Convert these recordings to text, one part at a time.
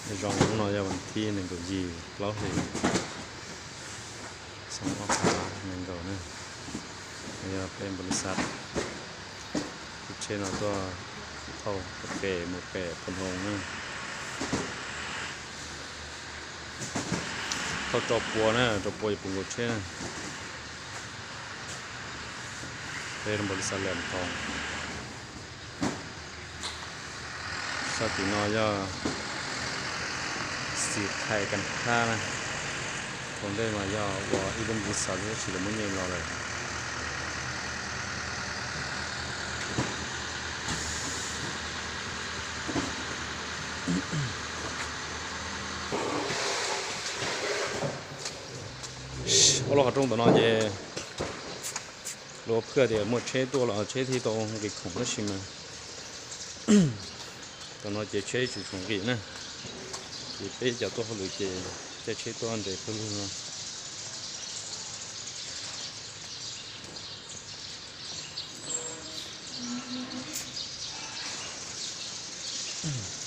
Zoo hnub no yog vas thib nees nkaum yim plaub hlis, xyoo ob phav nees nkaum na. Yog peb npau li xav tus tsheb no tuaj thauj pem mus pem Phu Noog na. Thauj rau pua na, rau pua yog pus nkaus tsheb na. Peb npau li xav lawm tau. Sab tim no yog Xim Thais Kas Thab na. Thaum ntej mas yog ua ib lub npau li xav tab sis lawv muab nyem los lawm. Ob lub qhov rooj tom no ces luag phwj tias muaj tsheb tuaj los tsheb thiaj tau nqis khoom tab sis mas tom no ces tsheb tsis tshua nqis na. Ces peb cov tuaj hauj lwm ces caij tsheb tuaj nres pawg lug no.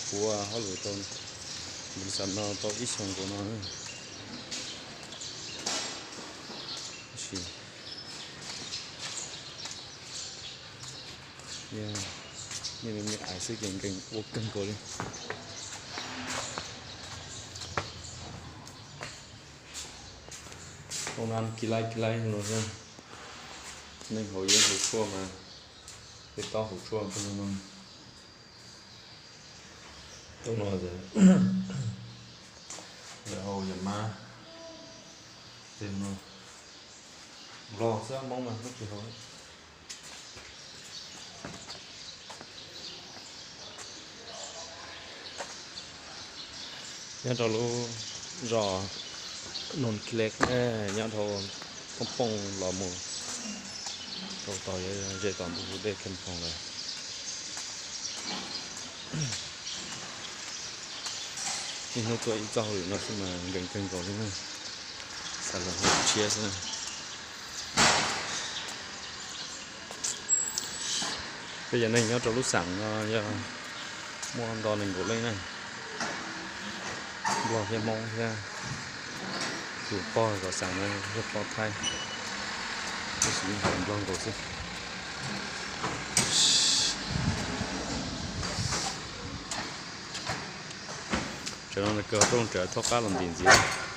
Kuv hauj lwm rau npau li xav no tau ib xyoo nkaus no. Tab sis nej me me ais xwb ces nkees ua kawg nkaus li. Tau na, kis laib kis laib no xwb. Neeg haus yeeb haus tshuaj mas peb taub hauv tshuaj peb no. Tau no yog hau yog mab, tej no nplog xwb, Hmoob mas tsis haus. Nyob rau lub zos Noog Kis Lej, nyob rau Thoob Pooj los mus rau tom, ze tom ntug dej Kheej Phoom lawm. Niaj hnub tuaj ib txoj hauj lwm no xwb mas nkees kawg nkaus li na. Xav los hu tshiab xwb na. Peb cov neeg nyob rau lub xeev no yog muaj nto nees nkaum leej na, Nplog thiab Hmoob thiab. Tus pog tom xeev no yog pog Thaib, tab sis yeej hais Nplog nkaus xwb. Tam no kawg rooj tseem thoj qab los ntim ntxiv.